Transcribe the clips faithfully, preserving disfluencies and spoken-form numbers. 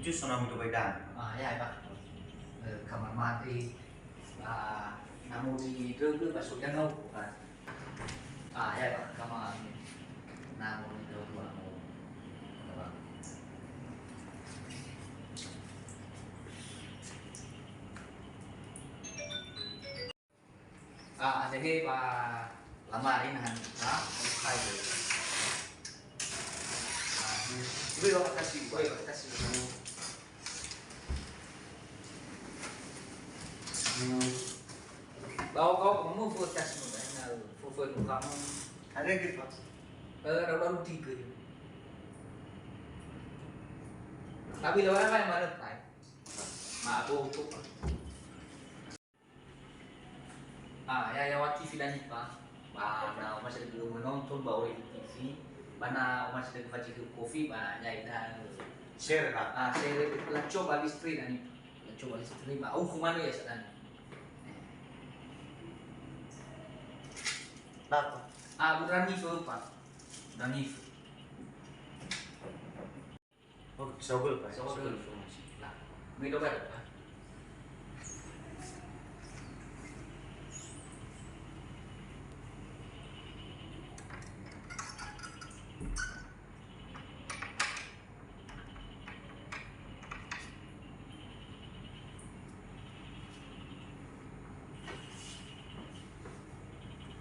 Jus na mutu bai dan. Ah, ya, Pak. Eh, kamar mandi. Ah, namu di drögö, ba so jangan lupa. Ah, ya, Pak. Kamar mandi. Namu di drögö, namu. Ah, adehe ba lamari nahan, ha? Hai. Beri wakasi, beri wakasi. Bau kau kamu fokus mu, na fokus kamu. Ada gitu, Pak. Eh, ada baru tiga. Tapi lewat apa yang mana, Pak? Ma, aku untuk, Pak. Ah, ya, ya, wa T V danipa. Ba na omasi dögö menonton ba ori T V, ba na omasi dögö facihu kofi, ba ya ida. Share, Pak. Ah, share, la coba listrik danipa. La coba listrik, ba uku mana ya sadani. Napa? Ah, berani so, Pak. Berani so. Oh, saugöl, Pak. Saugöl. Saugöl informasi. Nah, ini coba, Pak.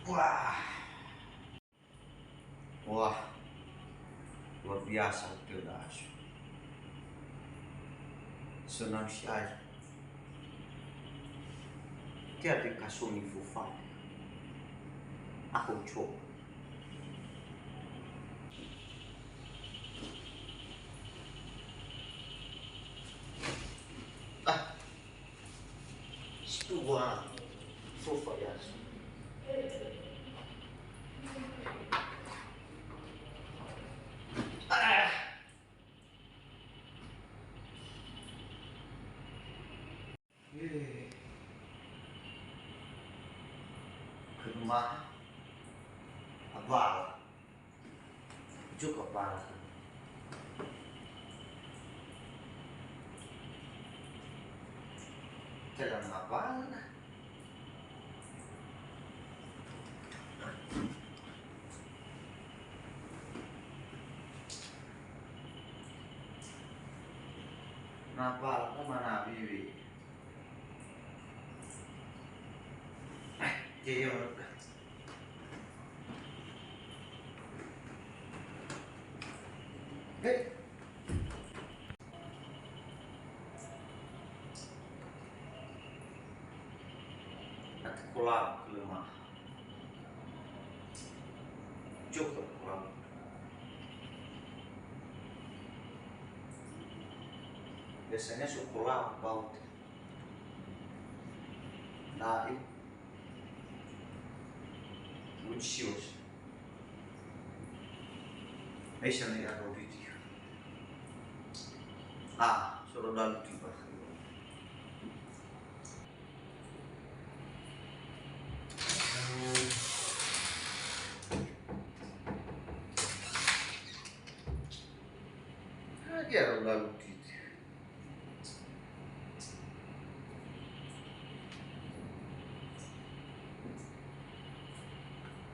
Wah. Wah, luar biasa hotel Dasu. Senang si ai. Tiada kasoni fufat. Aku coba. Ah. Stua sofa ya. Ah. Eh. Ke rumah. Abal. Cukup parah. Jalan apa? Napa mana bibi? Eh, iya, iya. Eh. Ate kola kelema. Jok kola. Biasanya sekolah bau. Nah, itu. Lucius. Aisyah ni aku video. Ah, suruh dalu tiba. Ah, dia lalu di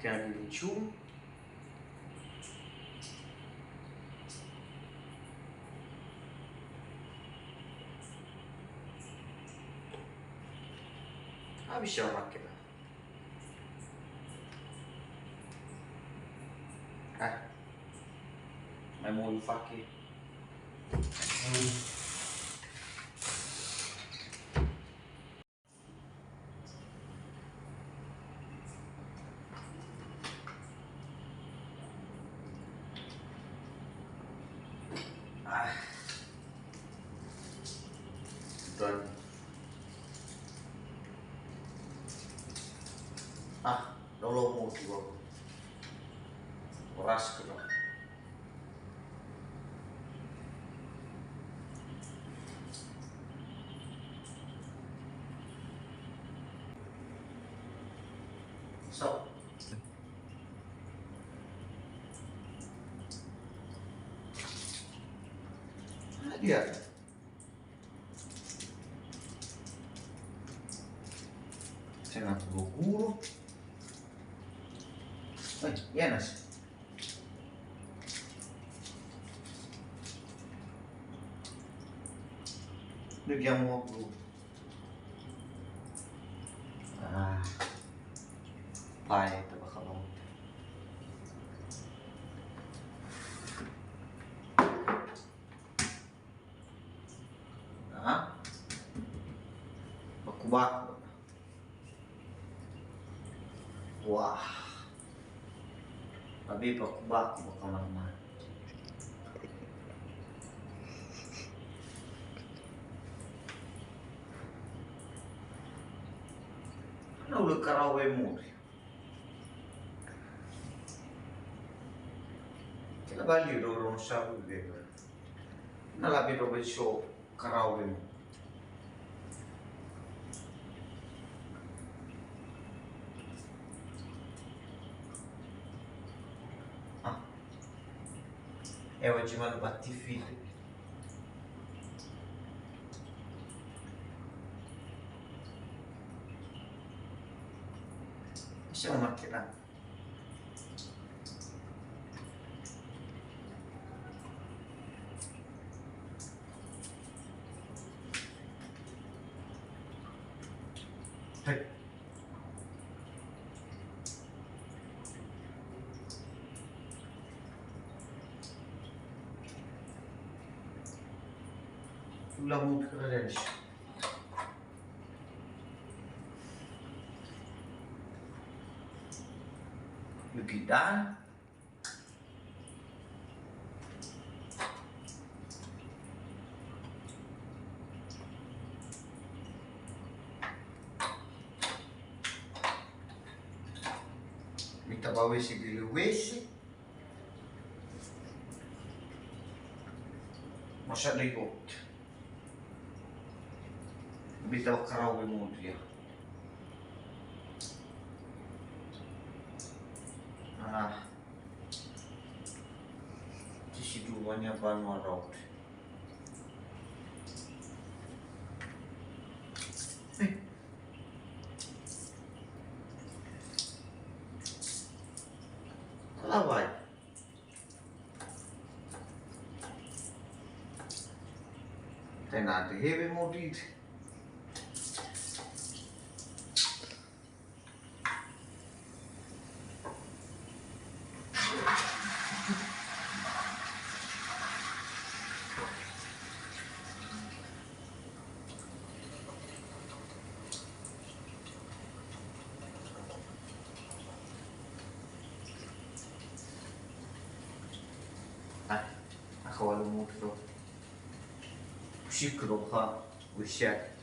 Jangan lucu. Habis ya, pakai lah. Ah. Mai mau pakai. Ah. Dan. Ah, dolo mau dua. Oras kedua. So. Ah, dia. Tengah guru-guru. Eh, iya, Nas. Ini dia mau guru. Ah. Pai, tabakha laut. Nah. Baku-baku. Wah. Abi baku-baku ba kamar mandi. Na ulö karau wemuri. Kena bali ro ro sabu bebe. Na labe ro be so karau wemuri. Ah. Ewa cuma ba T V. Bisa memakai lah. Hai. Ulang mungkin ada di sini. Begitu. Mita ba wese gele wese. Masa dai got. Mita ba karau be modria. Ah. Sisi dua nya banua raut. Eh. Lawai. Tena de hewe modit. Ah, aku walu mutu. Sikro ha, usiak.